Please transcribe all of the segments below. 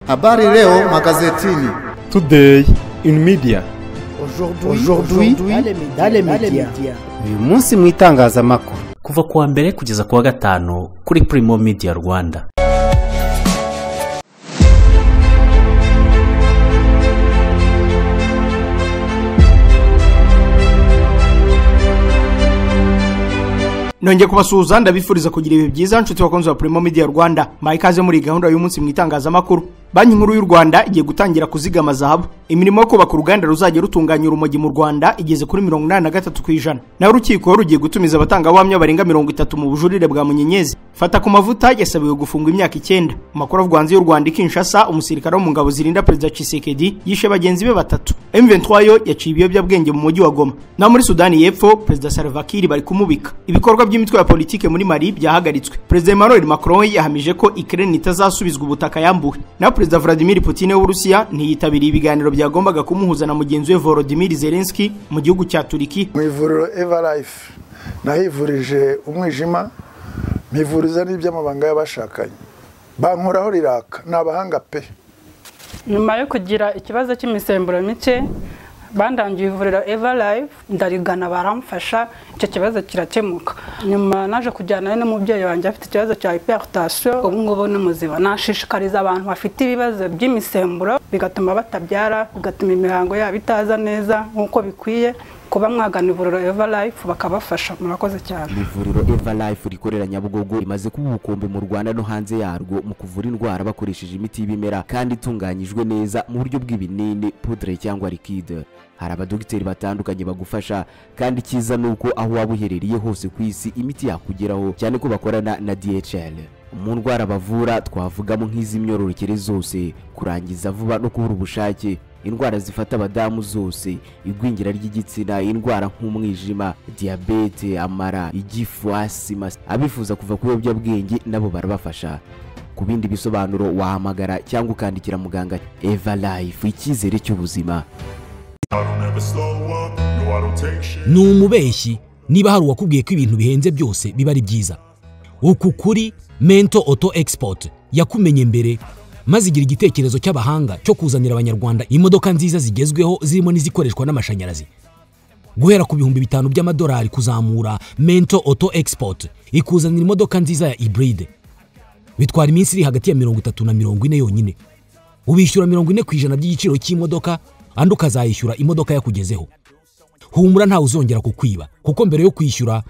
Habari leo magazetini. Today in media. Aujourd'hui dans les médias. Uyu munsi mu itangazamakuru. Kuva kuwa mbere kugeza kuwa gatanu kuri Primo Media Rwanda. Nongeye kubasuhuza, ndabifuriza kugira ibihe byiza nshuti bakunzi ba Primo Media Rwanda. Mbaye ikaze muri gahunda y'umunsi mu itangazamakuru. Banki Nkuru y'u Rwanda igiye gutangira kuzigama zahabu. Imirimo yo kubaka uruganda ruzajya rutunganya urumogi mu Rwanda igeze kuri 83%. Naho urukiko rugiye gutumiza abatangabuhamya barenga 30 mu bujurire bwa Munyenyezi. Fata ku mavuta yasabiwe gufungwa imyaka 9. Amakuru avugwa hanze y'u Rwanda, Kinshasa, umusirikare wo mu ngabo zirinda Perezida Tshisekedi yishe bagenzi be batatu. M23 yo yaciye ibiyobyabwenge mu mujyi wa Goma. Naho muri Sudani y'Epfo, Perezida Salva Kiir bari kumubika. Ibikorwa by'imitwe ya politike muri Mali byahagaritswe. Perezida Emmanuel Macron yahamije ko Ukraine itazasubizwa ubutaka yambuwe. Naho Perezida Vladimir Putin w'Uburusiya ntiyitabiriye ibiganiro byagombaga kumuhuza na mugenzi we Volodymyr Zelensky mu gihugu cya Turiki. Mu ivuriro Everlife nahivurije umwijima, mpivuriza n'iby'amabanga y'abashakanye. Bankoraho riraka, ni abahanga pe. Nyuma yo kugira ikibazo cy'imisemburo mike, bandangiye ivuriro Everlife, ndarigana baramfasha, icyo kibazo kirakemuka. Nyuma naje kujyana n'umubyeyi wanjye afite ikibazo cya hypertension, ubu ngubu ni muzima. Nashishikariza abantu bafite ibibazo by'imisemburo bigatuma batabyara, bigatuma imihango yabo itaza neza nk'uko bikwiye, kuba mwagana ivuriro Everlife bakabafasha. Murakoze cyane. Ivuriro Everlife rikorera Nyabugogo rimaze kuba ubukombe mu Rwanda no hanze yarwo mu kuvura indwara bakoresheje imiti y'ibimera kandi itunganyijwe neza mu buryo bw'ibinini, poudre cyangwa liquide. Hari abadogiteri batandukanye bagufasha, kandi cyiza nuko aho waba uherereye hose ku isi imiti yakugeraho, cyane ko bakorana na DHL. Mu ndwara bavura twavugamo nk'iz'imyororokere zose, kurangiza vuba no kubura ubushake, indwara zifata abadamu zose, igwingira ry'igitsina, indwara nk'umwijima, diyabete, amara, igifu, asima. Abifuza kuva ku biyobyabwenge nabo barabafasha. Ku bindi bisobanuro wahamagara cyangwa ukandikira muganga. Everlife, icyizere cy'ubuzima. Ni umubeshyi niba hari uwakubwiye ko ibintu bihenze byose biba ari byiza. Uku kuri Mento Auto Export yakumenye mbere, maze igira igitekerezo cy'abahanga cyo kuzanira abanyarwanda imodoka nziza zigezweho zirimo n'izikoreshwa n'amashanyarazi. Guhera ku 5,000 by'amadolari kuzamura, Mento Auto Export ikuzanira imodoka nziza ya hybrid. Bitwara iminsi iri hagati ya 30 na 40 yonyine. Ubishyura 40% by'igiciro cy'imodoka, andi ukazayishyura imodoka yakugezeho. Humura ntawe uzongera kukwiba, kuko mbere yo kwishyura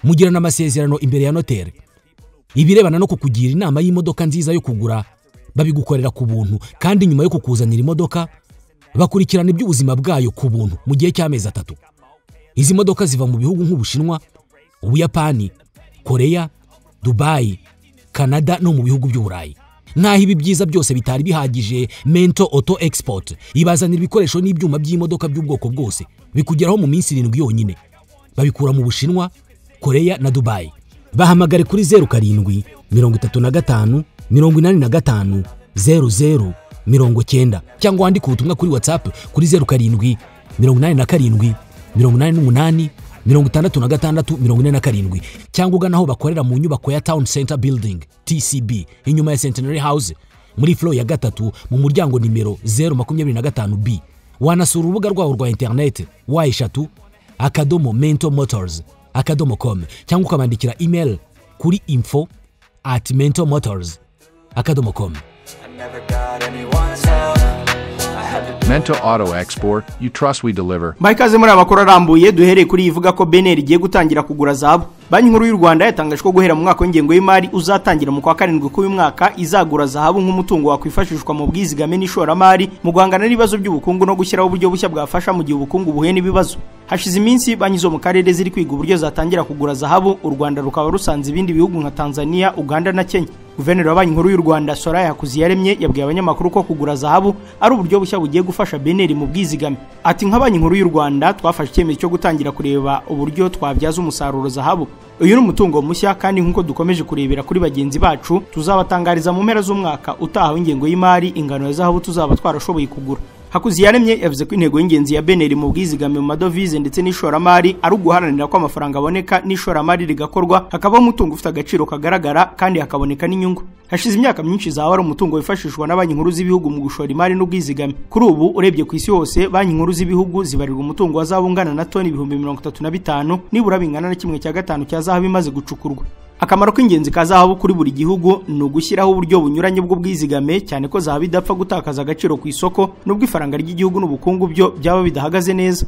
mugirana amasezerano imbere ya notere. Ibirebana no kukugira inama y'imodoka nziza yo kugura babigukorera ku buntu, kandi nyuma yo kukuzanira imodoka bakurikirana iby'ubuzima bwayo ku buntu mu gihe cy'amezi 3. Izi modoka ziva mu bihugu nk'Ubushinwa, Ubuyapani, Korea, Dubai, Canada no mu bihugu by'Uburayi. Nkaho ibi byiza byose bitari bihagije, Mento Auto Export ibazanira ibikoresho n'ibyuma by'imodoka by'ubwoko bwose, bikugeraho mu minsi 7 yonyine. Babikura mu Bushinwa, Korea na Dubai. Bahamagare kuri 07 35 85 00 90 cyangwa wandike ubutumwa kuri WhatsApp kuri 07 87 88 66 47 cyangwa ugana aho bakorera mu nyubako ya Town Center Building TCB inyuma ya Centenary House muri floor ya 3 mu muryango nimero 025B. Wanasura urubuga rwabo rwa internet w3.mentomotors.com cyangwa ukabandikira email kuri info@mentomotors.com. Mento Auto Export, you trust we deliver. Mbaye ikaze muri amakuru arambuye. Duhereye kuri ivuga ko BNR igiye gutangira kugura zahabu. Banki Nkuru y'u Rwanda yatangaje ko guhera mu mwaka w'ingengo y'imari uzatangira mu kwa 7 k'uyu mwaka izagura zahabu nk'umutungo wakwifashishwa mu bwizigame n'ishoramari mu guhangana n'ibibazo by'ubukungu no gushyiraho uburyo bushya bwafasha mu gihe ubukungu buhuye n'ibibazo. Hashize iminsi banki zo mu karere ziri kwiga uburyo zatangira kugura zahabu, u Rwanda rukaba rusanze ibindi bihugu nka Tanzania, Uganda na Kenya. Guverineri wa Banki Nkuru y'u Rwanda Soraya Hakuziyaremye yabwiye abanyamakuru ko kugura zahabu ari uburyo bushya bugiye gufasha BNR mu bwizigame. Ati nka Banki Nkuru y'u Rwanda twafashe icyemezo cyo gutangira kureba uburyo twabyaza umusaruro zahabu. Uyu ni umutungo mushya, kandi nkuko dukomeje kurebera kuri bagenzi bacu tuzabatangariza mu mpera z'umwaka utaha w'ingengo y'imari ingano ya zahabu tuzaba twarashoboye kugura. Hakuziyaremye yavuze ko intego y'ingenzi ya BNR mu bwizigame mu madovize ndetse n'ishoramari ari uguharanira ko amafaranga aboneka n'ishoramari rigakorwa, hakabaho umutungo ufite agaciro kagaragara kandi hakaboneka n'inyungu. Hashize imyaka myinshi zahabu ari umutungo wifashishwa na banki nkuru z'ibihugu mu gushora imari n'ubwizigame. Kuri ubu urebye ku isi hose, banki nkuru z'ibihugu zibarirwa umutungo wa zahabu ungana na toni 35,000, nibura bingana na 1/5 cya zahabu imaze gucukurwa. Akamaro k'ingenzi ka zahabu kuri buri gihugu ni ugushyiraho uburyo bunyuranye bw'ubwizigame, cyane ko zahabu idapfa gutakaza agaciro ku isoko nubwo ifaranga ry'igihugu n'ubukungu byo byaba bidahagaze neza.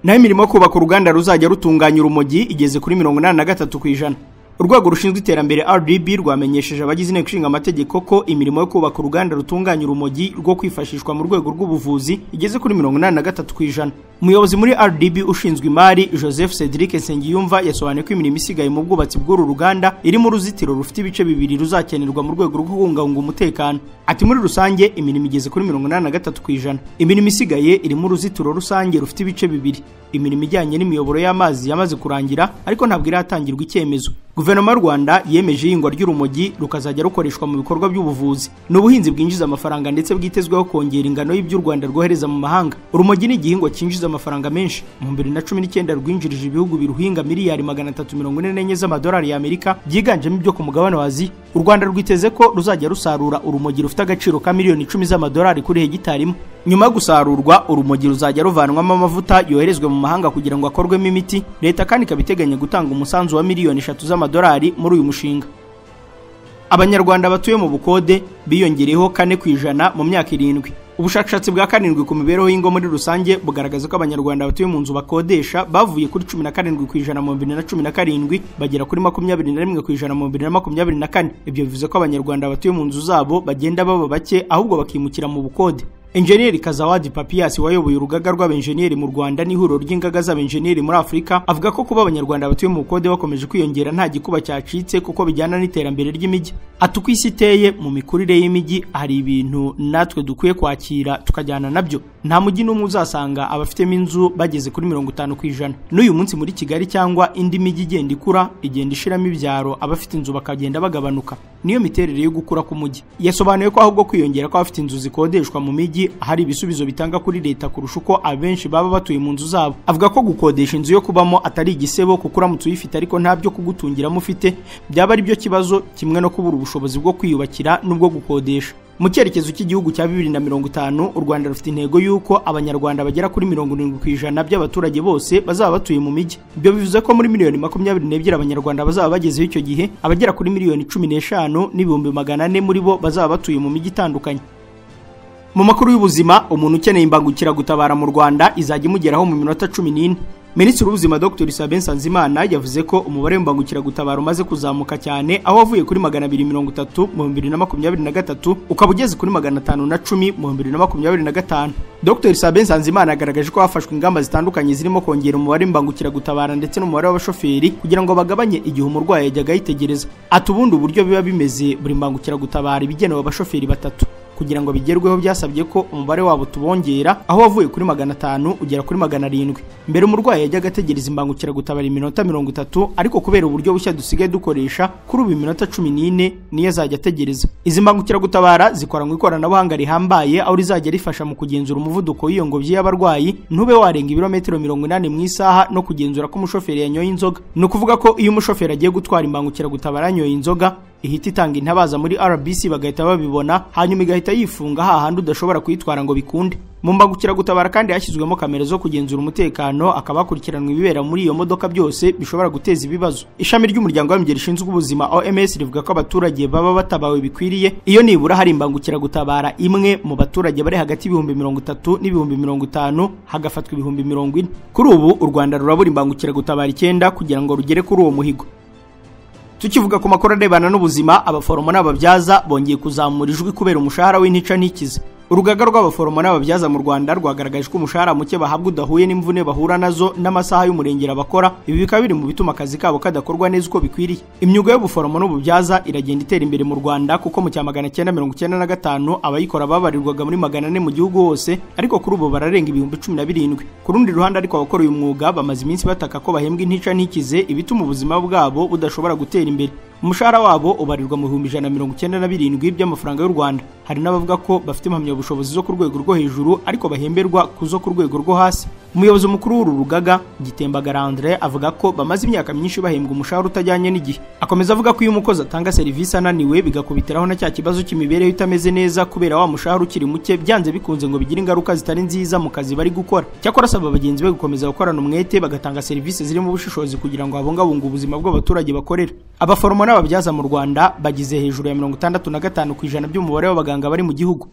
Naho imirimo yo kubaka uruganda ruzajya rutunganya urumogi igeze kuri 83%. Urwego rushinzwe iterambere RDB rwamenyesheje abagize inteko ishinga amategeko ko imirimo yo kubaka uruganda rutunganya urumogi rwo kwifashishwa mu rwego rw'ubuvuzi igeze kuri 83%. Umuyobozi muri RDB ushinzwe imari Joseph Cedric Nsengiyumva yasobanuye ko imirimo isigaye mu bwubatsi bw'uru ruganda irimo uruzitiro rufite ibice bibiri ruzakenerwa mu rwego rwo kubungabunga umutekano. Ati muri rusange imirimo igeze kuri 83%. Imirimo isigaye irimo uruzitiro rusange rufite ibice bibiri. Imirimo ijyanye n'imiyoboro y'amazi yamaze kurangira ariko ntabwo iratangirwa icyemezo. Guverinoma y'u Rwanda yemeje ihingwa ry'urumogi rukazajya rukoreshwa mu bikorwa by'ubuvuzi. Ni ubuhinzi bwinjiza amafaranga ndetse bwitezweho kongera ingano y'ibyo u Rwanda rwohereza mu mahanga. Urumogi ni igihingwa cyinjiza amafaranga menshi. Mu 2019 rwinjirije ibihugu biruhinga miliyari 344 z'amadolari y'Amerika, byiganjemo ibyo ku mugabane wa Aziya. U Rwanda rwiteze ko ruzajya rusarura urumogi rufite agaciro ka miliyoni 10 z'amadolari kuri hegitari imwe. Nyuma yo gusarurwa, urumogi ruzajya ruvanwamo amavuta yoherezwe mu mahanga kugira ngo akorwemo imiti. Leta kandi ikaba iteganya gutanga umusanzu wa miliyoni 3 z'amadolari muri uyu mushinga. Abanyarwanda batuye mu bukode biyongereyeho 4% mu myaka 7. Ubushakashatsi bwa 7 ku mibereho y'ingo muri rusange bugaragaza ko Abanyarwanda batuye mu nzu bakodesha bavuye kuri 17% mu 2017 bagera kuri 21% mu 2024. Ibyo bivuze ko Abanyarwanda batuye mu nzu zabo bagenda baba bake ahubwo bakimukira mu bukode. Enjeniyeri Kazawadi Papias wayoboye urugaga rw'abenjeniyeri mu Rwanda n'ihuriro ry'ingaga z'abenjeniyeri muri Afurika avuga ko kuba Abanyarwanda batuye mu bukode bakomeje kwiyongera nta gikuba cyacitse kuko bijyana n'iterambere ry'imijyi. Ati uko isi iteye mu mikurire y'imijyi hari ibintu natwe dukwiye kwakira tukajyana nabyo. Nta mujyi n'umwe uzasanga abafitemo inzu bageze kuri 50%. N'uyu munsi muri Kigali cyangwa indi mijyi igenda ikura igenda ishiramo ibyaro, abafite inzu bakagenda bagabanuka. Niyo miterere yo gukura k'umujyi. Yasobanuye ko ahubwo kwiyongera ko abafite inzu zikodeshwa mu mijyi hari ibisubizo bitanga kuri leta kurusha uko abenshi baba batuye mu nzu zabo. Avuga ko gukodesha inzu yo kubamo atari igisebo kuko uramutse uyifite ariko nta byo kugutungiramo ufite byaba ari byo kibazo, kimwe no kubura ubushobozi bwo kwiyubakira n'ubwo gukodesha. Mu cyerekezo cy'igihugu cya 2050, u Rwanda rufite intego y'uko Abanyarwanda bagera kuri 70% by'abaturage bose bazaba batuye mu mijyi. Ibyo bivuze ko muri miliyoni 22 Abanyarwanda bazaba bagezeho icyo gihe, abagera kuri miliyoni 15,400 muri bo bazaba batuye mu mijyi itandukanye. Mu makuru y'ubuzima, umuntu ukeneye imbangukiragutabara mu Rwanda izajya imugeraho mu minota 14. Minisitiri w'Ubuzima Dr. Sabin Nsanzimana yavuze ko umubare w'imbangukiragutabara umaze kuzamuka cyane, aho wavuye kuri 230 mu 2023 ukaba ugeze kuri 510 mu 2025. Dr. Sabin Nsanzimana yagaragaje ko hafashwe ingamba zitandukanye zirimo kongera umubare w'imbangukiragutabara ndetse n'umubare w'abashoferi kugira ngo bagabanye igihe umurwayi yajyaga yitegereza. Ati ubundi uburyo biba bimeze, buri mbangukiragutabara ibigenewe abashoferi 3. Kugira ngo bigerweho byasabye ko umubare wabo tubongera, aho wavuye kuri 500 ugera kuri 700. Mbere umurwayi yajyaga ategereza imbangukiragutabara iminota 30, ariko kubera uburyo bushya dusigaye dukoresha kuri ubu iminota 14 niyo azajya ategereza. Izi mbangukiragutabara zikoranywe ikoranabuhanga rihambaye, aho rizajya rifasha mu kugenzura umuvuduko w'iyo ngobyi y'abarwayi ntube warenga ibirometero 80 mu isaha, no kugenzura ko umushoferi yanyoye inzoga. Ni ukuvuga ko iyo umushoferi agiye gutwara imbangukiragutabara yanyoye inzoga, ihita itanga intabaza muri RBC bagahita babibona, hanyuma igahita yifunga hahandi udashobora kuyitwara ngo bikunde. Mu mbangukiragutabara kandi hashyizwemo kamera zo kugenzura umutekano, akaba hakurikiranwa ibibera muri iyo modoka byose bishobora guteza ibibazo. Ishami ry'umuryango w'abibumbye rishinzwe ubuzima OMS rivuga ko abaturage baba batabawe bikwiriye iyo nibura hari imbangukiragutabara imwe mu baturage bari hagati y'ibihumbi 30 n'ibihumbi 50, hagafatwa ibihumbi 40. Kuri ubu u Rwanda rurabura imbangukiragutabara 9 kugira ngo rugere kuri uwo muhigo. Tukivuga ku makuru arebana n'ubuzima, abaforomo n'ababyaza bongeye kuzamura ijwi kubera umushahara w'intica ntikize. Urugaga rw'abaforomo n'ababyaza mu Rwanda rwagaragaje ko umushahara muke bahabwa udahuye n'imvune bahura nazo n'amasaha y'umurengera bakora. Ibi bikaba biri mu bituma akazi kabo kadakorwa neza uko bikwiriye. Imyuga y'ubuforomo n'ububyaza iragenda itera imbere mu Rwanda, kuko mu cya 995 abayikora babarirwaga muri 400 mu gihugu hose, ariko kuri ubu bararenga 17,000. Ku rundi ruhande ariko abakora uyu mwuga bamaze iminsi bataka ko bahembwa intica ntikize, ibituma ubuzima bwabo budashobora gutera imbere. Umushahara wabo ubarirwa mu 197 by'amafaranga y'u Rwanda. Hari n'abavuga ko bafite impamyabushobozi zo ku rwego rwo hejuru ariko bahemberwa kuzo ku rwego rwo hasi. Umuyobozi mukuru w'uru rugaga Gitembagara Andre avuga ko bamaze imyaka myinshi bahembwa umushahara utajyanye n'igihe. Akomeza avuga ko iyo umukozi atanga serivisi ananiwe bigakubitiraho na cya kibazo cy'imibereho itameze neza kubera wa mushahara ukiri muke, byanze bikunze ngo bigire ingaruka zitari nziza mu kazi bari gukora. Cyakora asaba bagenzi be gukomeza gukorana umwete bagatanga serivisi zirimo ubushishozi kugira ngo habungabungwe ubuzima bw'abaturage bakorera. Abaforomo n'ababyaza mu Rwanda bagize hejuru ya 65% by'umubare w'abaganga bari mu gihugu.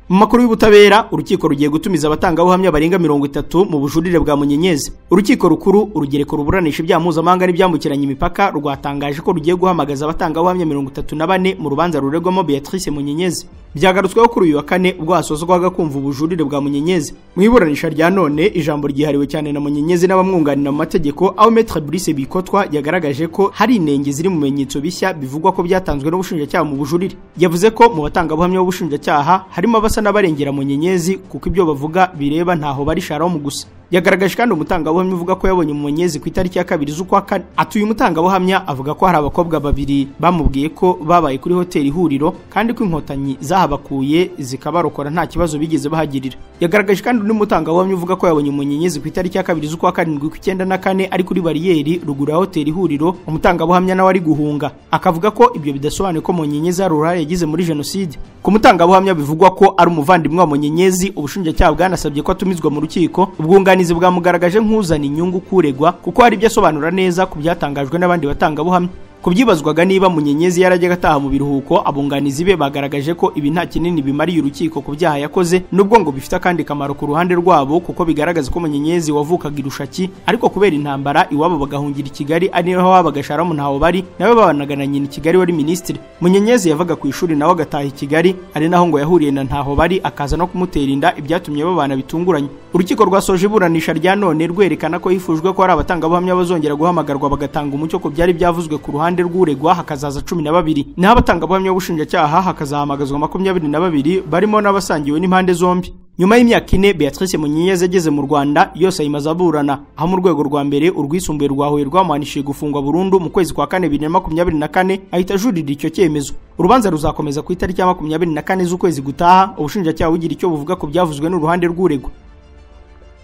Mu makuru y'ubutabera, urukiko rugiye gutumiza abatangabuhamya barenga 30 mu bujurire bwa Munyenyezi. Urukiko rukuru urugereko ruburanisha ibyaha mpuzamahanga n'ibyambukiranya imipaka rwatangaje ko rugiye guhamagaza abatangabuhamya 34 mu rubanza ruregwamo Beatrice Munyenyezi. Byagarutsweho kuri uyu wa kane ubwo hasozwaga kumva ubujurire bwa Munyenyezi. Mu iburanisha rya none ijambo ryihariwe cyane na Munyenyezi n'abamwunganira mu mategeko, aho Maître Brice Bikotwa yagaragaje ko hari inenge ziri mu bimenyetso bishya bivugwa ko byatanzwe n'ubushinjacyaha mu bujurire. Yavuze ko mu batangabuhamya b'ubushinjacyaha harimo abasa n'abarengera Munyenyezi kuko ibyo bavuga bireba ntaho bari Sharom gusa. Yagaragaje kandi umutangabuhamya uvuga ko yabonye Munyenyezi ku itariki ya 2 z'ukwa kane. Atuye umutangabuhamya avuga ko hari abakobwa babiri bamubwiye ko babaye kuri hoteli Ihuriro kandi ko inkotanyi zahabakuye zikabarokora nta kibazo bigeze bahagirira. Yagaragaje kandi undi mutangabuhamya uvuga ko yabonye Munyenyezi ku itariki ya 2 z'ukwa karindwi ku 94 ari kuri bariyeri ruguru ya hoteli Ihuriro, umutangabuhamya nawe ari guhunga. Akavuga ko ibyo bidasobanuye ko Munyenyezi hari uruhare yagize muri jenoside. Ku mutangabuhamya bivugwa ko ari umuvandimwe wa Munyenyezi, ubushinjacyaha bwanasabye ko atumizwa mu rukiko. Ubwunganizi bwamugaragaje nk'uzana inyungu kuregwa kuko hari ibyo asobanura neza ku byatangajwe n'abandi batangabuhamya. Kubyibazwaga niba Munyenyezi yarajyaga ataha mu biruhuko, abunganizi be bagaragaje ko ibi nta kinini bimariye urukiko ku byaha yakoze, nubwo ngo bifite akandi kamaro ku ruhande rwabo kuko bigaragaza ko Munyenyezi wavukaga i Rushaki ariko kubera intambara iwabo bagahungira i Kigali ari naho habaga Sharom ntaho bari, nawe babanaga na nyina i Kigali wari minisitiri. Munyenyezi yavaga ku ishuri nawe agataha i Kigali ari naho ngo yahuriye na ntaho bari akaza no kumutera inda, ibyatumye babana bitunguranye. Urukiko rwasoje iburanisha rya none rwerekana ko hifujwe ko hari abatangabuhamya bazongera guhamagarwa bagatanga umucyo ku byari byavuzwe ku ruhande rw'uregwa, hakazaza 12, naho abatangabuhamya b'ubushinjacyaha hakazahamagazwa 22 barimo n'abasangiwe n'impande zombi. Nyuma y'imyaka 4 Beatrice Munyenyezi ageze mu Rwanda yose ayimaze aburana, aho mu rwego rwa mbere urwisumbuye rwa Huye rwamuhanishije gufungwa burundu mu kwezi kwa 4 2024 ahita ajurira icyo cyemezo. Urubanza ruzakomeza ku itariki ya 24 z'ukwezi gutaha, ubushinjacyaha bugira icyo buvuga ku byavuzwe n'uruhande rw'uregwa.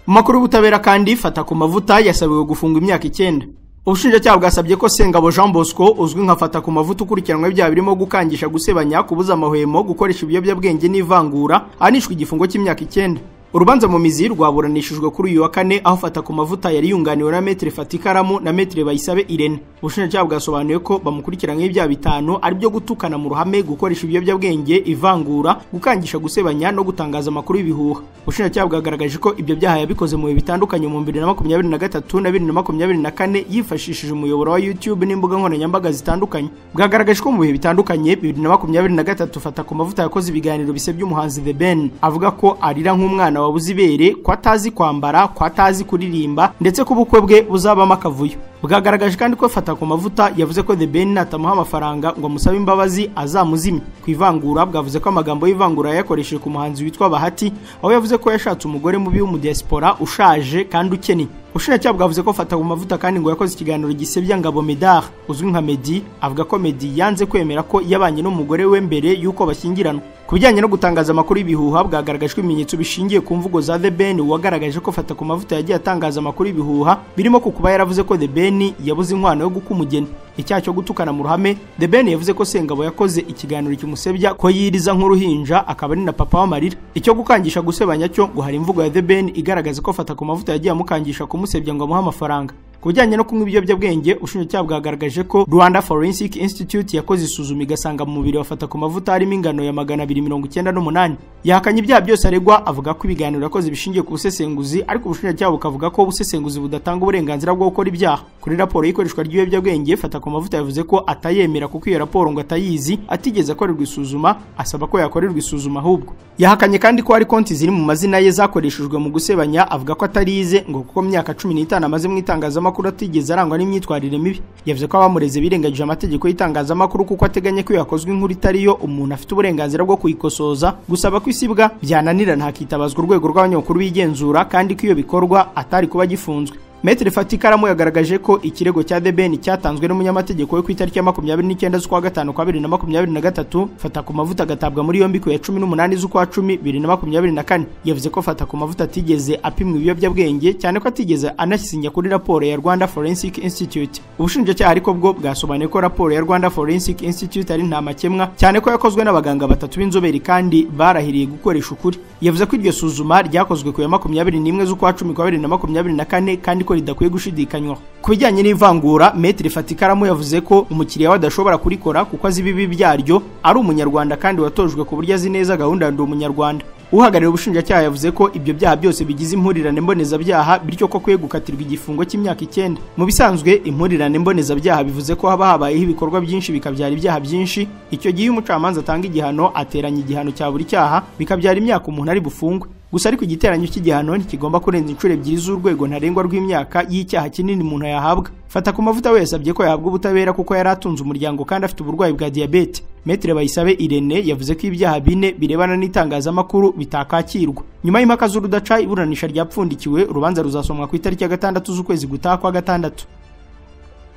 Mu makuru y'ubutabera kandi, Fata ku mavuta yasabiwe gufungwa imyaka 9. Ubushinjacyaha bwasabye ko Sengabo Jean Bosco uzwi nka Fata ku mavuta ukurikiranwa ibyaha birimo gukangisha gusebanya, kubuza amahwemo, gukoresha ibiyobyabwenge n'ivangura ahanishwa igifungo cy'imyaka 9. Urubanza mu mizi rwaburanishijwe kuri uyu wa kane aho Fata ku mavuta yari yunganiwe na Maître Fatikaramu na Maître Bayisabe Irene. Ubushinjacyaha bwasobanuye ko bamukurikiranyweho ibyaha 5 ari byo gutukana mu ruhame, gukoresha ibiyobyabwenge, ivangura, gukangisha gusebanya no gutangaza amakuru y'ibihuha. Ubushinjacyaha bwagaragaje ko ibyo byaha yabikoze mu bihe bitandukanye mu 2023 na 2024 yifashishije umuyoboro wa YouTube n'imbuga nkoranyambaga zitandukanye. Bwagaragaje ko mu bihe bitandukanye 2023 Fata ku mavuta yakoze ibiganiro bisebya umuhanzi The Ben, avuga ko arira nk'umwana wabuze ibere, ko atazi kwambara, ko atazi kuririmba ndetse ko ubukwe bwe buzabamo akavuyo. Bwagaragaje kandi ko Fata ku mavuta yavuze ko The Ben natamuha amafaranga ngo amusabe imbabazi azamuzimye. Ku ivangura bwavuze ko amagambo y'ivangura yayakoresheje ku muhanzi witwa Bahati, aho yavuze ko yashatse umugore mubi w'umudiaspora ushaje kandi ukennye. Ubushinjacyaha bwavuze ko Fata ku mavuta kandi ngo yakoze ikiganiro gisebya Ngabo Medard uzwi nka Meddy, avuga ko Meddy yanze kwemera ko yabanye n'umugore we mbere y'uko bashyingiranwa. Ku bijyanye no gutangaza amakuru y'ibihuha, bwagaragajwe ibimenyetso bishingiye ku mvugo za The Ben wagaragaje ko Fata ku mavuta yagiye atangaza amakuru y'ibihuha birimo ku kuba yaravuze ko The Ben yabuze inkwano yo guka umugeni. Icyaha cyo gutukana mu ruhame, The Ben yavuze ko Sengabo yakoze ikiganiro kimusebya ko yiriza nk'uruhinja akaba ari na papa w'amarira. Icyo gukangisha gusebanya cyo ngo hari imvugo ya The Ben igaragaza ko Fata ku mavuta yagiye amukangisha kumusebya ngo amuhe amafaranga. Ku bijyanye no kunywa ibiyobyabwenge, ubushinjacyaha bwagaragaje ko Rwanda Forensic Institute yakoze isuzuma igasanga mu mubiri wa Fata ku mavuta harimo ingano ya 298. Yahakanye ibyaha byose aregwa, avuga ko ibiganiro yakoze bishingiye ku busesenguzi, ariko ubushinjacyaha bukavuga ko ubusesenguzi budatanga uburenganzira bwo gukora ibyaha. Kuri raporo y'ikoreshwa ry'ibiyobyabwenge, Fata ku mavuta yavuze ko atayemera kuko iyo raporo ngo atayizi, atigeze akorerwa isuzuma, asaba ko yakorerwa isuzuma ahubwo. Yahakanye kandi ko hari konti ziri mu mazina ye zakoreshejwe mu gusebanya, avuga ko atarize ngo kuko myaka 15 amaze mu itangazamakuru atigeze arangwa n'imyitwarire mibi. Yavuze ko abamureze birengagije amategeko y'itangazamakuru kuko ateganya ko yakozwe inkuru itariyo umuntu afite uburenganzira bwo kuyikosoza, gusaba ko isibwa byananirana hakitabazwa urwego rw'abanyamakuru bigenzura, kandi ko iyo bikorwa atari kuba gifunzwe. Maître Fatikaramu yagaragaje ko ikirego cya The Ben cyatanzwe n'umunyamategeko we ku itariki ya 29 z'ukwa gatanu kwa 2023, Fatakumavuta agatabwa muri yombi ku ya 18 z'ukwa 10 2024. Yavuze ko Fatakumavuta atigeze apimwa ibiyobyabwenge, cyane ko atigeze anasinya kuri raporo ya Rwanda Forensic Institute. Ubushinjacyaha ariko bwo bwasobanuye ko raporo ya Rwanda Forensic Institute ari nta makemwa, cyane ko yakozwe n'abaganga batatu b'inzobere kandi barahiriye gukoresha ukuri. Yavuze ko iryo suzuma ryakozwe ku ya 21 z'ukwa 10 kwa 2024 kandi ko ridakwiye gushidikanywaho. Ku bijyanye n'ivangura, Maître Fatikaramu yavuze ko umukiriya we adashobora kurikora kuko azi ibibi byaryo, ari umunyarwanda kandi watojwe ku buryo azi neza gahunda ya Ndi Umunyarwanda. Uhagarariye ubushinjacyaha yavuze ko ibyo byaha byose bigize impurirane mbonezabyaha, bityo ko akwiye gukatirwa igifungo cy'imyaka 9. Mu bisanzwe impurirane mbonezabyaha bivuze ko haba habayeho ibikorwa byinshi bikabyara ibyaha byinshi. Icyo gihe umucamanza atanga igihano ateranya igihano cya buri cyaha, bikabyara imyaka umuntu ari bufungwe. Gusa ariko igiteranyo cy'igihano ntikigomba kurenza inshuro 2 z'urwego ntarengwa rw'imyaka y'icyaha kinini umuntu yahabwa. Fatakumavuta we yasabye ko yahabwa ubutabera kuko yari atunze umuryango kandi afite uburwayi bwa diyabete. Maître Bayisabe Irene yavuze ko ibyaha 4 birebana n'itangazamakuru bitakakirwa. Nyuma y'impaka z'urudaca, iburanisha ryapfundikiwe, urubanza ruzasomwa ku itariki ya 6 z'ukwezi gutaha kwa 6.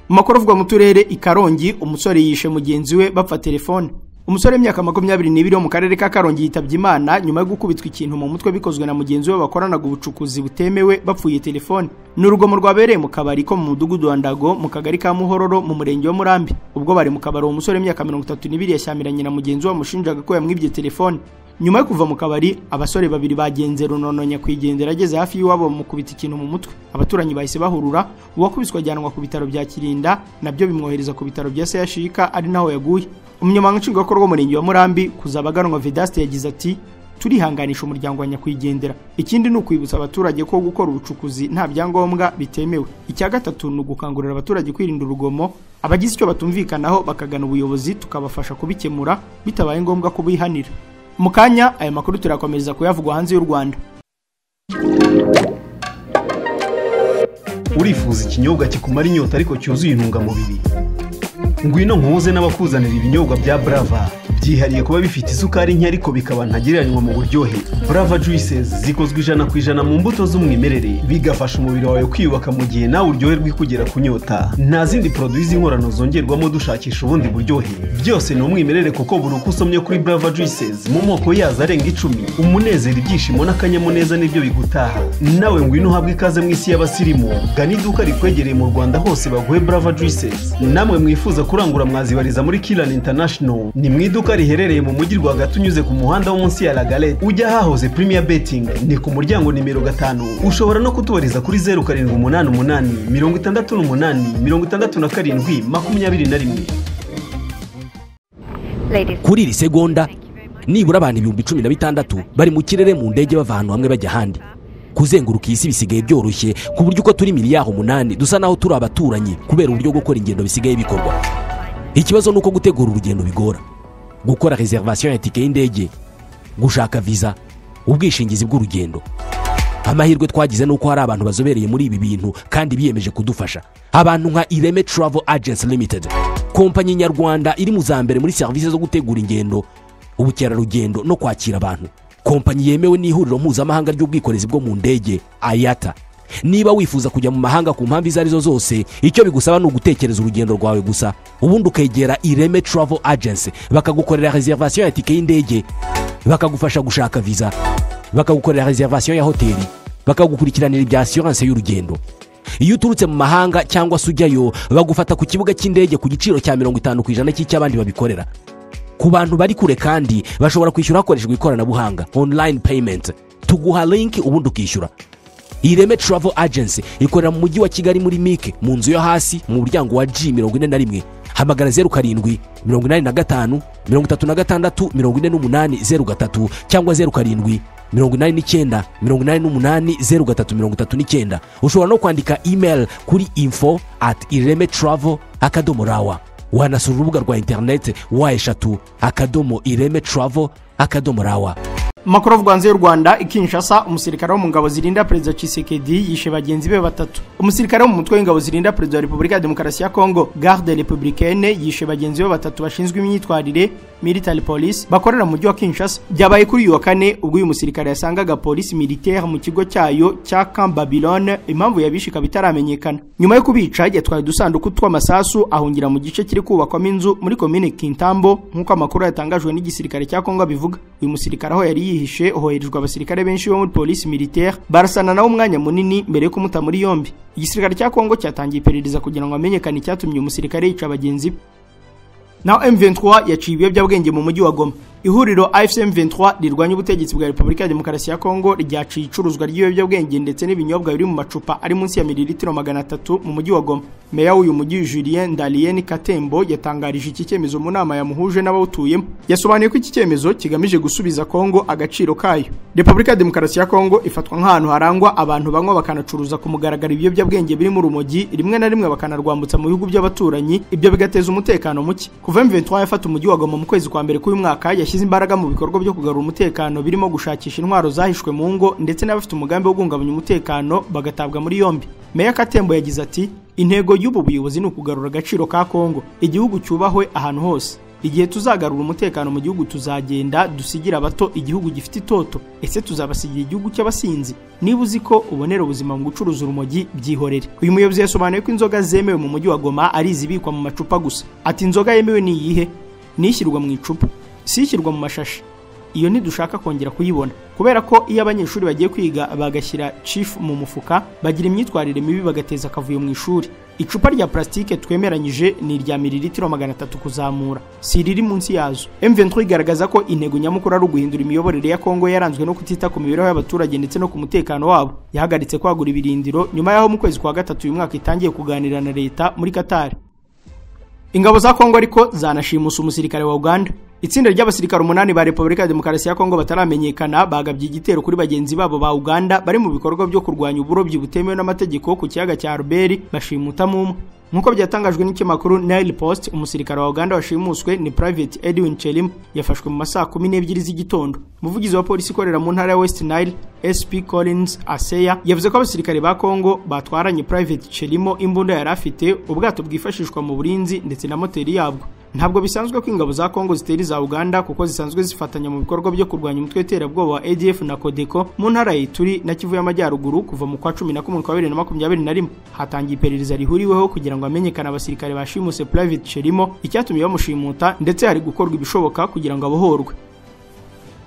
Mu makuru avugwa mu turere i Karongi, umusore yishe mugenzi we bapfa telefone. Umusore w'imyaka 22 wo mu karere ka Karongi yitabye Imana nyuma yo gukubitwa ikintu mu mutwe bikozwe na mugenzi we bakoranaga ubucukuzi butemewe bapfuye telefone. Ni urugomo rwabereye mu kabari ko mu mudugudu wa Ndago mu kagari ka Muhororo mu murenge wa Murambi. Ubwo bari mu kabari, uwo musore w'imyaka 32 yashyamiranye na mugenzi we wamushinjaga ko yamwibye telefone. Nyuma yo kuva mu kabari, abasore babiri bagenze runono nyakwigendera ageze hafi y'iwabo bamukubita ikintu mu mutwe. Abaturanyi bahise bahurura, uwakubiswe ajyanwa ku bitaro bya Kirinda, nabyo bimwohereza ku bitaro bya Seyashika ari naho yaguye. Umunyamabanga nshingwabikorwa w'umurenge wa Murambi Kuzabaganwa Vedaste yagize ati: turihanganisha umuryango wa nyakwigendera. Ikindi ni ukwibutsa abaturage ko gukora ubucukuzi nta byangombwa bitemewe. Icya gatatu ni ugukangurira abaturage kwirinda urugomo, abagize icyo batumvikanaho bakagana ubuyobozi tukabafasha kubikemura bitabaye ngombwa kubihanira. Mu kanya aya makuru turakomeza kuyavugwa hanze y'u Rwanda. Urifuza ikinyobwa kikumara inyota ariko cyuzuye intungamubiri? Ngwino nkuze n'abakuzanira ibinyobwa bya Brava byihariye kuba bifite isukari nke ariko bikaba ntagereranywa mu buryohe. Brava Juices zikozwe 100% mu mbuto z'umwimerere, bigafasha umubiri wawe kwiyubaka mu gihe nawe uryoherwa ikugera kunyota. Nta zindi produits z'inkorano zongerwamo dushakisha ubundi buryohe, byose ni umwimerere kuko buri uko usomye kuri Brava Juices mu moko yazo arenga 10, umunezero, ibyishimo n'akanyamuneza nibyo bigutaha. Nawe ngwino uhabwe ikaze mu isi y'abasirimu, gana iduka rikwegereye mu Rwanda hose baguhe Brava Juices. Namwe mwifuza kurangura mwazibariza muri Kilan International, ni mu iduka riherereye mu mujyi rwagati unyuze ku muhanda wo munsi ya La Galette ujya hahoze Premier Betting, ni ku muryango nimero 5. Ushobora no kutubariza kuri 0788 68 67 21. Kuri iri segonda nibura abantu 16,000 bari mu kirere mu ndege bava ahantu hamwe bajya ahandi. Kuzenguruka isi bisigaye byoroshye ku buryo uko turi miliyari 8 dusa naho turi abaturanyi kubera uburyo gukora ingendo bisigaye bikorwa. Ikibazo nuko gutegura urugendo bigora, gukora reservation ya tike y'indege, gushaka visa, ubwishingizi bw'urugendo. Amahirwe twagize nuko hari abantu bazobereye muri ibi bintu kandi biyemeje kudufasha. Abantu nka Ireme Travel Agency Limited, kompanyi nyarwanda iri mu za mbere muri serivisi zo gutegura ingendo, ubukerarugendo no kwakira abantu. Kompanyi yemewe n'ihuriro mpuzamahanga ry'ubwikorezi bwo mu ndege IATA. Niba wifuza kujya mu mahanga ku mpamvu izo arizo zose, icyo bigusaba ni ugutekereza urugendo rwawe gusa, ubundi ukegera Ireme Travel Agency bakagukorera reservation ya tike y'indege, bakagufasha gushaka visa, bakagukorera reservation ya hoteli, bakagukurikiranira ibya assurance y'urugendo. Iyo uturutse mu mahanga cyangwa se ujyayo, bagufata ku kibuga cy'indege ku giciro cya 50% cy'icy'abandi babikorera. Ku bantu bari kure kandi bashobora kwishyura hakoreshejwe ikoranabuhanga online payment, tuguha link ubundi ukishyura. Ireme Travel Agency ikorera mu mujyi wa Kigali muri Mike mu nzu yo hasi mu muryango wa G41. Hamagara 07 85 36 48 03 cyangwa 07 89 88 03 39. Ushobora no kwandika email kuri info@iremetravel.rawa. Wanasura urubuga rwa internet wa3.iremetravel.rawa. Makuru avugwa hanze y'u Rwanda, i Kinshasa umusirikare wo mu ngabo zirinda Perezida Tshisekedi yishe bagenzi be batatu. Umusirikare wo mu mutwe w'ingabo zirinda Perezida wa Repubulika ya Demokarasi ya Kongo, Garde Républicaine, yishe bagenzi be batatu bashinzwe imyitwarire, Military Police, bakorera mu mujyi wa Kinshasa. Byabaye kuri uyu wa kane ubwo uyu musirikare yasangaga polisi militaire mu kigo cyayo cya Camp Babylone, impamvu yabishe ikaba itaramenyekana. Nyuma yo kubica yatwaye udusanduku tw'amasasu ahungira mu gice kiri kubakwamo inzu muri komine Kintambo, nk'uko amakuru yatangajwe n'igisirikare cya Kongo abivuga. Uyu musirikare aho yari yihishe hoherejwe abasirikare benshi bo muri polisi militaire, barasana nawe umwanya munini mbere yo kumuta muri yombi. Igisirikare cya Kongo cyatangiye iperereza kugira ngo hamenyekane icyatumye umusirikare yica bagenzi be. Naho M23 yaciye ibiyobyabwenge mu mujyi wa Goma. Ihuriro AFC M23 rirwanya ubutegetsi bwa Repubulika ya Demokarasi ya Kongo ryaciye icuruzwa ry'ibiyobyabwenge ndetse n'ibinyobwa biri mu macupa ari munsi ya mililitiro 300 mu mujyi wa Goma. Meya w'uyu mujyi Julien Ndalien Katembo yatangarije iki cyemezo mu nama yamuhuje n'abawutuyemo. Yasobanuye ko iki cyemezo kigamije gusubiza Kongo agaciro kayo. Repubulika ya Demokarasi ya Kongo ifatwa nk'ahantu harangwa abantu banywa bakanacuruza ku mugaragaro ibiyobyabwenge biri mu rumogi, rimwe na rimwe bakanarwambutsa mu bihugu by'abaturanyi, ibyo bigateza umutekano muke. Kuva M23 yafata umujyi wa Goma mu kwezi kwa mbere k'uyu mwaka, yashyize imbaraga mu bikorwa byo kugarura umutekano birimo gushakisha intwaro zahishwe mu ngo ndetse n'abafite umugambi wo guhungabanya umutekano bagatabwa muri yombi. Meya Katembo yagize ati: "Intego y'ubu buyobozi ni ukugarura agaciro ka Kongo, igihugu cyubahwe ahantu hose. Igihe tuzagarura umutekano mu gihugu tuzagenda dusigira abato igihugu gifite itoto. Ese tuzabasigira igihugu cy'abasinzi? Niba uzi ko ubonera ubuzima mu gucuruza urumogi, byihorere." Uyu muyobozi yasobanuye ko inzoga zemewe mu mujyi wa Goma ari izibikwa mu macupa gusa. Ati: "Inzoga yemewe ni iyihe? Ni ishyirwa mu icupa, si ishyirwa mu mashashi. Iyo ntidushaka kongera kuyibona, kubera ko iyo abanyeshuri bagiye kwiga bagashyira chief mu mufuka bagira imyitwarire mibi bagateza akavuyo mu ishuri. Icupa rya plastike twemeranyije ni irya mililitiro 300 kuzamura, si riri munsi yazo." M23 igaragaza ko intego nyamukuru ari uguhindura imiyoborere ya Kongo yaranzwe no kutita ku mibereho y'abaturage ndetse no ku mutekano wabo. Yahagaritse kwagura ibirindiro nyuma y'aho mu kwezi kwa gatatu uyu mwaka itangiye kuganira na leta muri Qatar. Ingabo za Kongo ariko zanashimusa umusirikare wa Uganda. Itsinda ry'abasirikare 8 ba Repubulika ya Demokarasi ya Kongo bataramenyekana bagabye igitero kuri bagenzi babo ba Uganda bari mu bikorwa byo kurwanya uburobyi butemewe n'amategeko ku kiyaga cya Albert, bashimutamo umwe. Nk'uko byatangajwe n'ikinyamakuru Nile Post, umusirikare wa Uganda washimuswe ni Private Edwin Chelim, yafashwe mu masaha 12 z'igitondo. Umuvugizi wa polisi ikorera mu ntara ya West Nile, SP Collins Aseya, yavuze ko abasirikare ba Kongo batwaranye Private Chelimo imbunda yari afite, ubwato bwifashishwa mu burinzi ndetse na moteri yabwo. Ntabwo bisanzwe ko ingabo za Kongo zitera iza Uganda kuko zisanzwe zifatanya mu bikorwa byo kurwanya umutwe w'iterabwoba wa ADF na Codeco mu ntara ya Ituri na Kivu y'Amajyaruguru kuva mu kwa 11 kwa 2021. Hatangiye iperereza rihuriweho kugira ngo hamenyekane abasirikare bashimuse Private Chelimo, icyatumye bamushimuta, ndetse hari gukorwa ibishoboka kugira ngo abohorwe.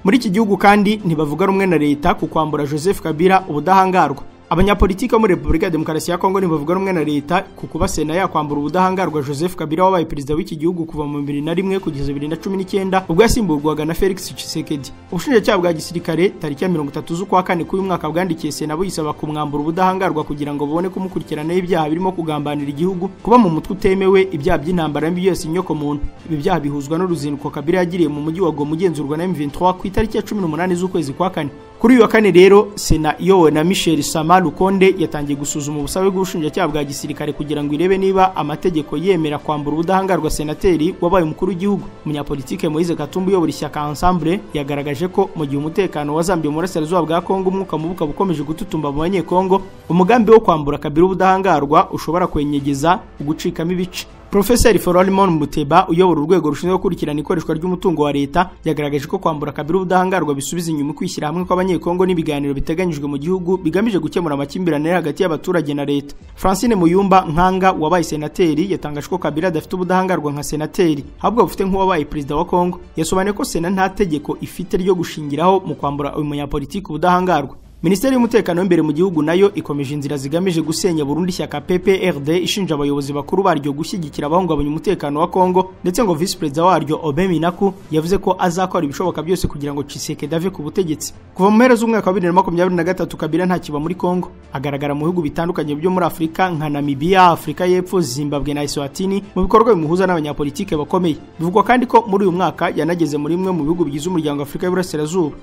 Muri iki gihugu kandi ntibavuga rumwe na leta ku kwambura Joseph Kabila ubudahangarwa. Abanyapolitiki bo muri Repubulika ya Demokarasi ya Kongo ntibavuga rumwe na leta ku kuba Sena yakwambura ubudahangarwa Joseph Kabila wabaye perezida w'iki gihugu kuva mu 2001 kugeza 2019 ubwo yasimburwaga na Felix Tshisekedi. Ubushinjacyaha bwa gisirikare tariki ya 30 z'ukwa kane k'uyu mwaka bwandikiye Sena buyisaba kumwambura ubudahangarwa kugira ngo babone kumukurikiranaho ibyaha birimo kugambanira igihugu, kuba mu mutwe utemewe, ibyaha by'intambara mbi yose inyoko muntu. Ibi byaha bihuzwa n'uruzinduko Kabila yagiriye mu mujyi wa Goma ugenzurwa na M23 ku itariki ya 18 z'ukwezi kwa kane. Kuri uyu wa kane rero Sena iyobowe na Michel Sama Lukonde yatangiye gusuzuma ubusabe bw'ubushinjacyaha bwa gisirikare kugira ngo irebe niba amategeko yemera kwambura ubudahangarwa senateri wabaye umukuru w'igihugu. Umunyapolitike Moise Katumbi uyobora ishyaka Ensemble yagaragaje ko mu gihe umutekano wazambiye mu burasirazuba bwa Kongo umwuka mubi ukaba ukomeje gututumba mu banyekongo, umugambi wo kwambura Kabila ubudahangarwa ushobora kwenyegeza ugucikamo ibice. Professor Florimon Muteba uyobora urwego rushinzwe gukurikirana ikoreshwa ry'umutungo wa leta yagaragaje ko kwambura Kabila ubudahangarwa bisubiza inyuma kwishyira hamwe kw'abanyekongo n'ibiganiro biteganyijwe mu gihugu bigamije gukemura amakimbirane hagati y'abaturage na leta. Francine Muyumba Nkanga wabaye senateri yatangaje ko Kabila adafite ubudahangarwa nka senateri, ahubwo bufite nk'uwabaye perezida wa Kongo. Yasobanuye ko sena nta tegeko ifite ryo gushingiraho mu kwambura uyu munyapolitiki ubudahangarwa. Minisiteri y'umutekano w'imbere mu gihugu nayo ikomeje inzira zigamije gusenya burundu ishyaka PPRD ishinja abayobozi bakuru baryo gushyigikira abahungabanya umutekano wa Kongo, ndetse ngo Vice Perezida waryo Aubin Minaku yavuze ko azakora ibishoboka byose kugira ngo Tshisekedi ave ku butegetsi. Kuva mu mpera z'umwaka wa 2023 Kabila ntakiba muri Kongo, agaragara mu bihugu bitandukanye byo muri Afurika nka Namibia, Afurika y'Epfo, Zimbabwe na Eswatini mu bikorwa bimuhuza n'abanyapolitike bakomeye. Bivugwa kandi ko muri uyu mwaka yanageze muri imwe mu bihugu bigize umuryango wa Afurika y'Iburasirazuba.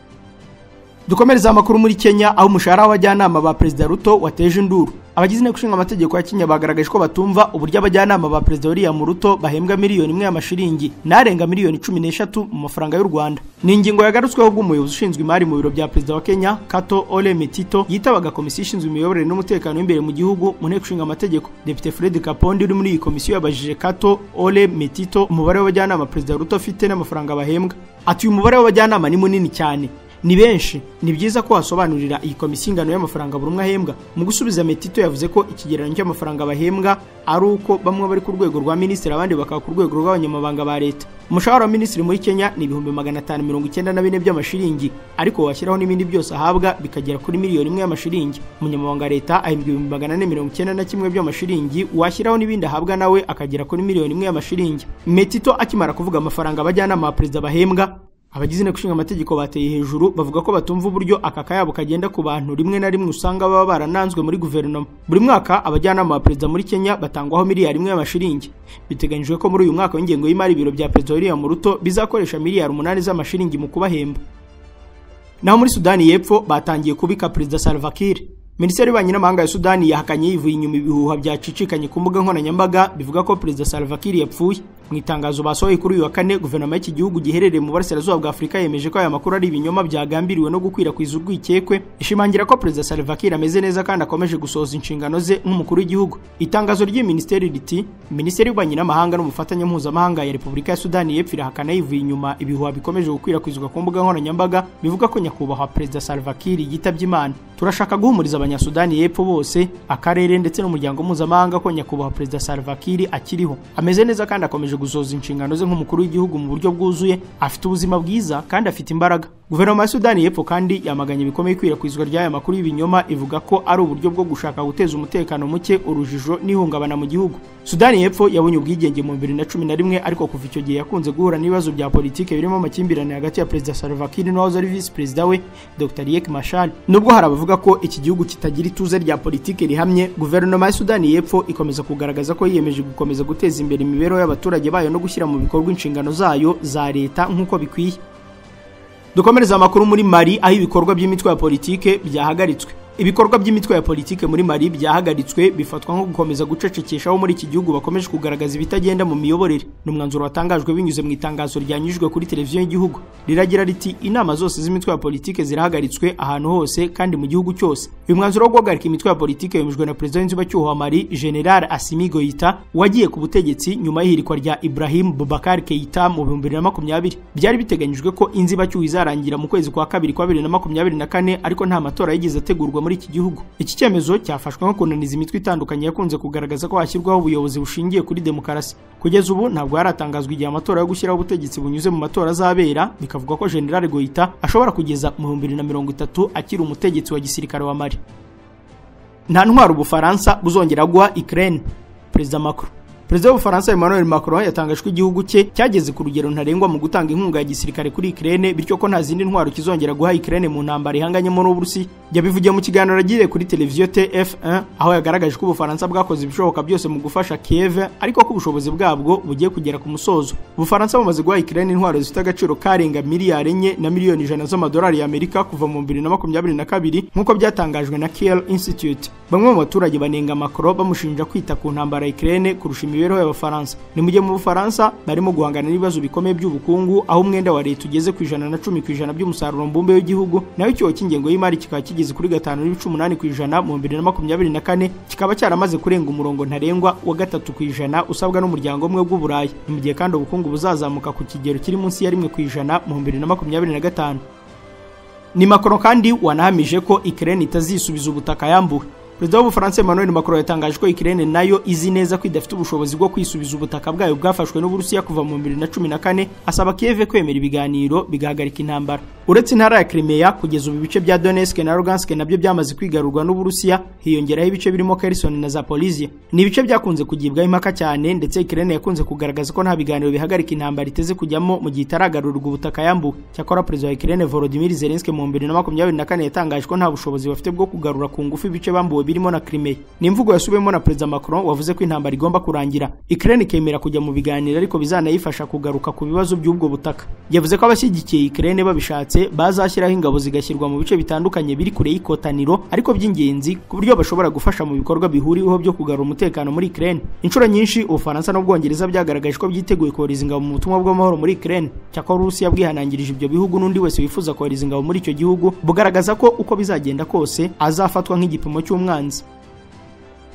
Dukomereza amakuru muri Kenya, aho umushahara w'abajyanama ba Perezida Ruto wateje induru. Abagize inteko ishinga amategeko ya Kenya bagaragaje ko batumva uburyo abajyanama ba Perezida William Ruto bahembwa 1 miliyoni y'amashiringi n'arenga miliyoni 13 mu mafaranga y'u Rwanda. Ni ingingo yagarutsweho ubwo umuyobozi ushinzwe imari mu biro bya Perezida wa Kenya, Kato Ole Metito, yitabaga komisiyo ishinzwe imiyoborere n'umutekano w'imbere mu gihugu mu nteko ishinga amategeko. Depite Fred Kapondi uri muri iyi komisiyo yabajije Kato Ole Metito umubare w'abajyanama Perezida Ruto afite n'amafaranga bahembwa. Ati: "Uyu mubare w'abajyanama ni munini cyane, ni benshi, ni byiza ko wasobanurira iyi komisiyo ingano y'amafaranga buri umwe ahembwa." Mu gusubiza, Metito yavuze ko ikigereranyo cy'amafaranga bahembwa ari uko bamwe bari ku rwego rwa minisitiri, abandi bakaba ku rwego rw'abanyamabanga ba leta. Umushahara wa minisitiri muri Kenya ni 594,000 by'amashiringi, ariko washyiraho n'ibindi byose ahabwa bikagera kuri 1 miliyoni y'amashiringi. Umunyamabanga wa leta ahembwa 491,000 by'amashiringi, washyiraho n'ibindi ahabwa nawe akagera kuri 1 miliyoni y'amashiringi. Metito akimara kuvuga amafaranga abajyanama ba perezida bahembwa, abagize inteko ishinga amategeko bateye hejuru bavuga ko batumva uburyo aka kayabo kagenda ku bantu rimwe na rimwe usanga baba barananzwe muri guverinoma. Buri mwaka abajyanama ba perezida muri Kenya batangwaho 1 miliyari y'amashiringi. Biteganyijwe ko muri uyu mwaka w'ingengo y'imari ibiro bya Perezida William Ruto bizakoresha miliyari 8 z'amashiringi mu kubahemba. Naho muri Sudani y'Epfo batangiye kubika Perezida Salva Kiir. Minisiteri y'Ububanyi n'Amahanga ya Sudani yahakanye yivuye inyuma ibihuha byacicikanye ku mbuga nkoranyambaga bivuga ko Perezida Salva Kiir yapfuye. Mu itangazo basohoye kuri uyu wa kane, guverinoma y'iki gihugu giherereye mu burasirazuba bwa Afurika yemeje ko aya makuru ari ibinyoma byagambiriwe no gukwirakwiza urwikekwe, ishimangira ko Perezida Salva Kiir ameze neza kandi akomeje gusohoza inshingano ze nk'umukuru w'igihugu. Itangazo ry'iyi minisiteri riti: "Minisiteri y'Ububanyi n'Amahanga n'Ubufatanye Mpuzamahanga ya Repubulika ya Sudani y'Epfo irahakana yivuye inyuma ibihuha bikomeje gukwirakwizwa ku mbuga nkoranyambaga bivuga ko nyakubahwa Perezida Salva Kiir yitabye Imana. Turashaka guhumuriza Abanyasudani y'Epfo bose, akarere ndetse n'umuryango mpuzamahanga ko nyakubahwa Perezida Salva Kiir akiriho, ameze neza kandi akomeje gusohoza inshingano ze nk'umukuru w'igihugu mu buryo bwuzuye, afite ubuzima bwiza kandi afite imbaraga." Guverinoma ya Sudani y'Epfo kandi yamaganye bikomeye ikwirakwizwa ry'aya makuru y'ibinyoma, ivuga ko ari uburyo bwo gushaka guteza umutekano muke, urujijo n'ihungabana mu gihugu. Sudani y'Epfo yabonye ubwigenge mu 2011, ariko kuva icyo gihe yakunze guhura n'ibibazo bya politike birimo amakimbirane hagati ya Perezida Salva Kiir n'uwahoze ari visi perezida we, Dr Riek Machar. Nubwo hari abavuga ko iki gihugu kitagira ituze rya politike rihamye, guverinoma ya Sudani y'Epfo ikomeza kugaragaza ko yiyemeje gukomeza guteza imbere imibereho y'abaturage bayo no gushyira mu bikorwa inshingano zayo za leta nk'uko bikwiye. Dukomereza amakuru muri Mali, aho ibikorwa by'imitwe ya politike byahagaritswe. Ibikorwa by'imitwe ya politike muri Mali byahagaritswe, bifatwa nko gukomeza gucecekesha aho muri iki gihugu bakomeje kugaragaza ibitagenda mu miyoborere. Ni umwanzuro watangajwe binyuze mu itangazo ryanyujijwe kuri televiziyo y'igihugu. Riragira riti: "Inama zose z'imitwe ya politike zirahagaritswe ahantu hose kandi mu gihugu cyose." Uyu mwanzuro wo guhagarika imitwe ya politike wemejwe na perezida w'inzibacyuho wa Mali, General Assimi Goïta, wagiye ku butegetsi nyuma y'ihirikwa rya Ibrahim Boubacar Keïta mu 2020. Byari biteganyijwe ko inzibacyuho izarangira mu kwezi kwa kabiri kwa 2024, ariko nta matora yigeze ategurwa muri iki gihugu. Iki cyemezo cyafashwe nko kunaniza imitwe itandukanye yakunze kugaragaza ko hashyirwaho ubuyobozi bushingiye kuri demokarasi. Kugeza ubu ntabwo haratangazwa igihe amatora yo gushyiraho ubutegetsi bunyuze mu matora azabera. Bikavuga ko General Goïta ashobora kugeza mu 2030 akiri umutegetsi wa gisirikare wa Mali. Nta ntwaro Ubufaransa buzongera guha Ukraine, Perezida Macron. Perezida w'Ubufaransa Emmanuel Macron yatangaje ko igihugu cye cyageze ku rugero ntarengwa mu gutanga inkunga ya gisirikare kuri Ukraine, bityo ko nta zindi ntwaro kizongera guha Ukraine mu ntambara ihanganyemo n'Uburusiya. Yabivugiye mu kiganiro agiriye kuri televiziyo TF1, aho yagaragaje ko Ubufaransa bwakoze ibishoboka byose mu gufasha Kiev, ariko ko ubushobozi bwabwo bugiye kugera ku musozo. Ubufaransa bumaze guha Ukraine intwaro zifite agaciro karenga miliyari 4 na miliyoni 100 z'amadolari y'Amerika kuva mu 2022, nk'uko byatangajwe na Kiel Institute. Bamwe mu baturage banenga Macron bamushinja kwita ku ntambara ya Ukraine kurusha imibereho y'Abafaransa. Ni mu gihe mu Bufaransa barimo guhangana n'ibibazo bikomeye by'ubukungu, aho umwenda wa leta ugeze ku 110% by'umusaruro mbumbe w'igihugu, naho icyuho cy'ingengo y'imari kikaba kigeze kuri 5.8% mu 2024, kikaba cyaramaze kurenga umurongo ntarengwa wa 3% usabwa n'umuryango umwe bw'Uburayi. Ni mu gihe kandi ubukungu buzazamuka ku kigero kiri munsi ya 1% mu 2025. Ni Macron kandi wanahamije ko Ukraine itazisubiza ubutaka yambuwe. Perezida w'Ubufaransa Emmanuel Macron yatangaje ko Ukraine nayo izi neza ko idafite ubushobozi bwo kwisubiza ubutaka bwayo bwafashwe n'Uburusiya kuva mu 2014, asaba Kiev kwemera ibiganiro bigahagarika intambara. Uretse intara ya Crimea, kugeza ubu ibice bya Donetsk na Lugansk nabyo byamaze kwigarurwa n'Uburusiya, hiyongeraho ibice birimo Kherson na Zaporizhia. Ni ibice byakunze kugibwaho impaka cyane, ndetse Ukraine yakunze kugaragaza ko nta biganiro bihagarika intambara iteze kujyamo mu gihe itaragarurwa ubutaka yambuwe. Cyakora Perezida wa Ukraine Volodymyr Zelensky mu 2024 yatangaje ko nta bushobozi bafite bwo kugarura ku ngufu ibice bambuwe. birimo na Crimea. Ni imvugo yasubiwemo na Perezida Macron wavuze ko intambara igomba kurangira, Ukraine ikemera kujya mu biganiro ariko bizanayifasha kugaruka ku bibazo by'ubwo butaka. Yavuze ko abashyigikiye Ukraine babishatse bazashyiraho ingabo zigashyirwa mu bice bitandukanye biri kure y'ikotaniro ariko by'ingenzi ku buryo bashobora gufasha mu bikorwa bihuriweho byo kugarura umutekano muri Ukraine. Inshuro nyinshi Ubufaransa n'Ubwongereza byagaragaje ko byiteguye kohereza ingabo mu butumwa bw'amahoro muri Ukraine. Cyakora Uburusiya bwihanangirije ibyo bihugu n'undi wese wifuza kohereza ingabo muri icyo gihugu, bugaragaza ko uko bizagenda kose azafatwa nk'igipimo cy'umwanzi.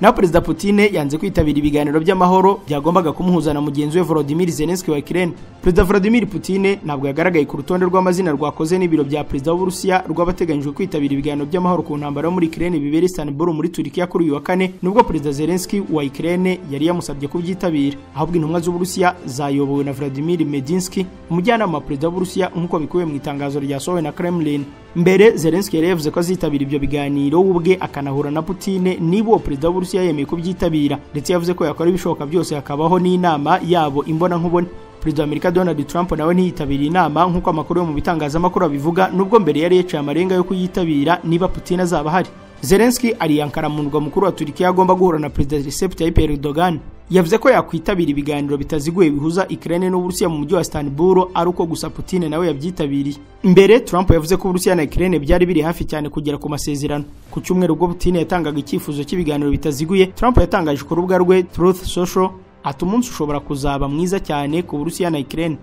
Na Perezida Putin yanze kwitabira ibiganiro by'amahoro byagombaga kumuhuza na mugenzi we Volodymyr Zelensky wa Ukraine. Perezida Vladimir Putin ntabwo yagaragaye ku rutonde rw'amazina rwakoze n'ibiro bya Perezida w'Uburusiya rw'abateganyijwe kwitabira ibiganiro by'amahoro ku ntambara yo muri Ukraine bibera Istanbul muri Turkiya kuri uyu wa kane, nubwo Perezida Zelensky wa Ukraine yari yamusabye kubyitabira. Ahubwo intumwa z'Uburusiya zayobowe na Vladimir Medinsky, umujyanama wa Perezida w'Uburusiya, nk'uko bikubiye mu itangazo ryasohowe na Kremlin. Mbere Zelensky yari yavuze ko azitabira ibyo biganiro ubwe akanahura na Putin niba uwo Perezida w'Uburusiya yemeye kubyitabira, ndetse yavuze ko yakora ibishoboka byose hakabaho n'inama yabo imbona nkubone. Perezida wa Amerika Donald Trump nawe ntiyitabiriye inama nk'uko amakuru yo mu bitangazamakuru abivuga, nubwo mbere yari yaciye amarenga yo kuyitabira niba Putin azaba ahari. Zelensky ari Ankara mu murwa mukuru wa Turkiya agomba guhura na Perezida Recep Tayyip Erdogan. Yavuze ko yakwitabira ibiganiro bitaziguye bihuza Ukraine n'Uburusiya mu mujyi wa Istanbul ari uko gusa Putin nawe yabyitabiriye. Mbere Trump yavuze ko Uburusiya na Ukraine byari biri hafi cyane kugera ku masezerano. Ku cyumweru ubwo Putin yatangaga icyifuzo cy'ibiganiro bitaziguye, Trump yatangaje ku rubuga rwe Truth Social ati umunsi ushobora kuzaba mwiza cyane ku Burusiya na Ukraine.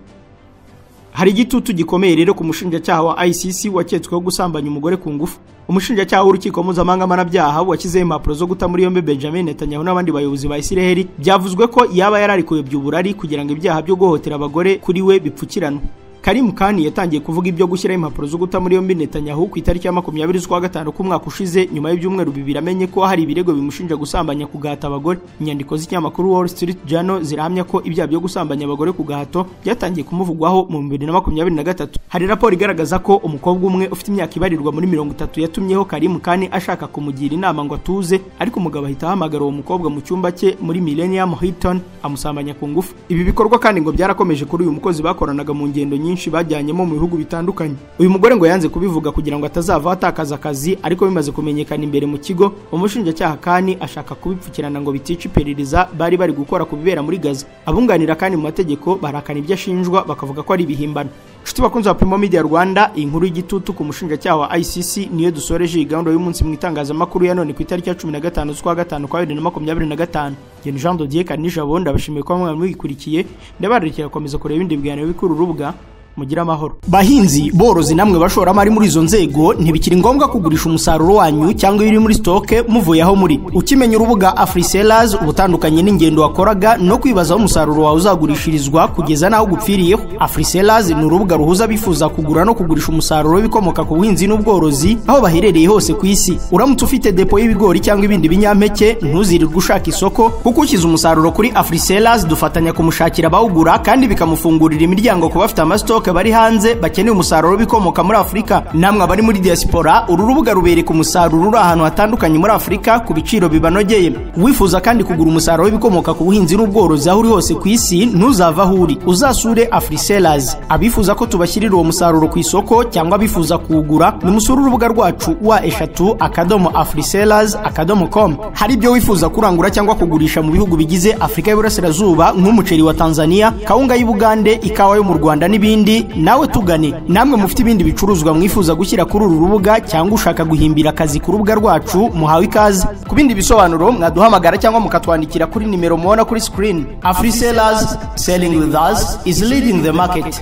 Hari igitutu gikomeye rero ku mushinjacyaha wa ICC waketsweho gusambanya umugore ku ngufu. Umushinjacyaha w'urukiko mpuzamahanga mpanabyaha washyizeho impapuro zo guta muri yombi Benjamin Netanyahu n'abandi bayobozi ba Isiraheli, byavuzwe ko yaba yarari kuyobya uburari kugira ngo ibyaha byo guhohotera abagore kuri we bipfukiranwe. Karim Khan yatangiye kuvuga ibyo gushyiraho impapuro zo guta muri yombi Netanyahu ku itariki ya 20 z'ukwa gatanu k'umwaka ushize, nyuma y'ibyumweru bibiri amenye ko hari ibirego bimushinja gusambanya ku gahato abagore. Inyandiko z'ikinyamakuru Wall Street Journal zirahamya ko ibyaha byo gusambanya abagore ku gahato byatangiye kumuvugwaho mu 2023. Hari raporo igaragaza ko umukobwa umwe ufite imyaka ibarirwa muri 30 yatumyeho Karim Khan ashaka kumugira inama ngo atuze, ariko umugabo ahita ahamagara uwo mukobwa mu cyumba cye muri Millennium Hilton amusambanya ku ngufu. Ibi bikorwa kandi ngo byarakomeje kuri uyu mukozi bakoranaga mu ngendo nyinshi bajyanyemo mu bihugu bitandukanye. Uyu mugore ngo yanze kubivuga kugira ngo atazava atakaza akazi, ariko bimaze kumenyekana imbere mu kigo, umushinjacyaha Khan ashaka kubipfukirana ngo bitica iperereza bari bari gukora ku bibera muri Gaza. Abunganira Khan mu mategeko barakana ibyo ashinjwa bakavuga ko ari ibihimbano. Nshuti bakunze wa Primo Media Rwanda, iyi nkuru y'igitutu ku mushinjacyaha wa ICC niyo dusoreje iyi gahunda y'umunsi mu itangazamakuru ya none ku itariki ya 15 z'ukwa gatanu kwa 2025. Gen Jean Dodier Kanijabo ndabashimiye ko mwari muyikurikiye, ndabararikira gukomeza kureba ibindi biganiro bikuru rubuga. Mugira amahoro. Bahinzi, borozi namwe bashoramari muri izo nzego, ntibikiri ngombwa kugurisha umusaruro wanyu cyangwa ibiri muri stoke muvuye aho muri. Ukimenya urubuga AfriSellers ubutandukanye n'ingendo wakoraga no kwibaza aho umusaruro wawe uzagurishirizwa kugeza naho gupfiriyeho. AfriSellers ni urubuga ruhuza abifuza kugura no kugurisha umusaruro w'ibikomoka ku buhinzi n'ubworozi aho baherereye hose ku isi. Uramutse ufite depo y'ibigori cyangwa ibindi binyampeke, ntuzirirwe ushaka isoko kuko ushyize umusaruro kuri AfriSellers dufatanya kumushakira abawugura kandi bikamufungurira imiryango ku bafite amastoke bari hanze bakeneye umusaruro w'ibikomoka muri Afurika. Namwe abari muri diaspora, uru rubuga rubereka umusaruro uri ahantu hatandukanye muri Afurika ku biciro bibanogeye. Wifuza kandi kugura umusaruro w'ibikomoka ku buhinzi n'ubworozi aho uri hose ku isi, ntuzava aho uri, uzasure AfriSellers. Abifuza ko tubashyirira uwo musaruro ku isoko cyangwa abifuza kuwugura, nimusure urubuga rwacu wa 3.afrisellers.com. Hari ibyo wifuza kurangura cyangwa kugurisha mu bihugu bigize Afurika y'Iburasirazuba nk'umuceri wa Tanzania, kawunga y'Ubugande, ikawa yo mu Rwanda n'ibindi, nawe tugane. Namwe mufite ibindi bicuruzwa mwifuza gushyira kuri uru rubuga cyangwa ushaka guhimbira akazi ku rubuga rwacu, muhawe ikaze. Ku bindi bisobanuro mwaduhamagara cyangwa mukatwandikira kuri nimero mubona kuri screen. AfriSellers, selling with us is leading the market.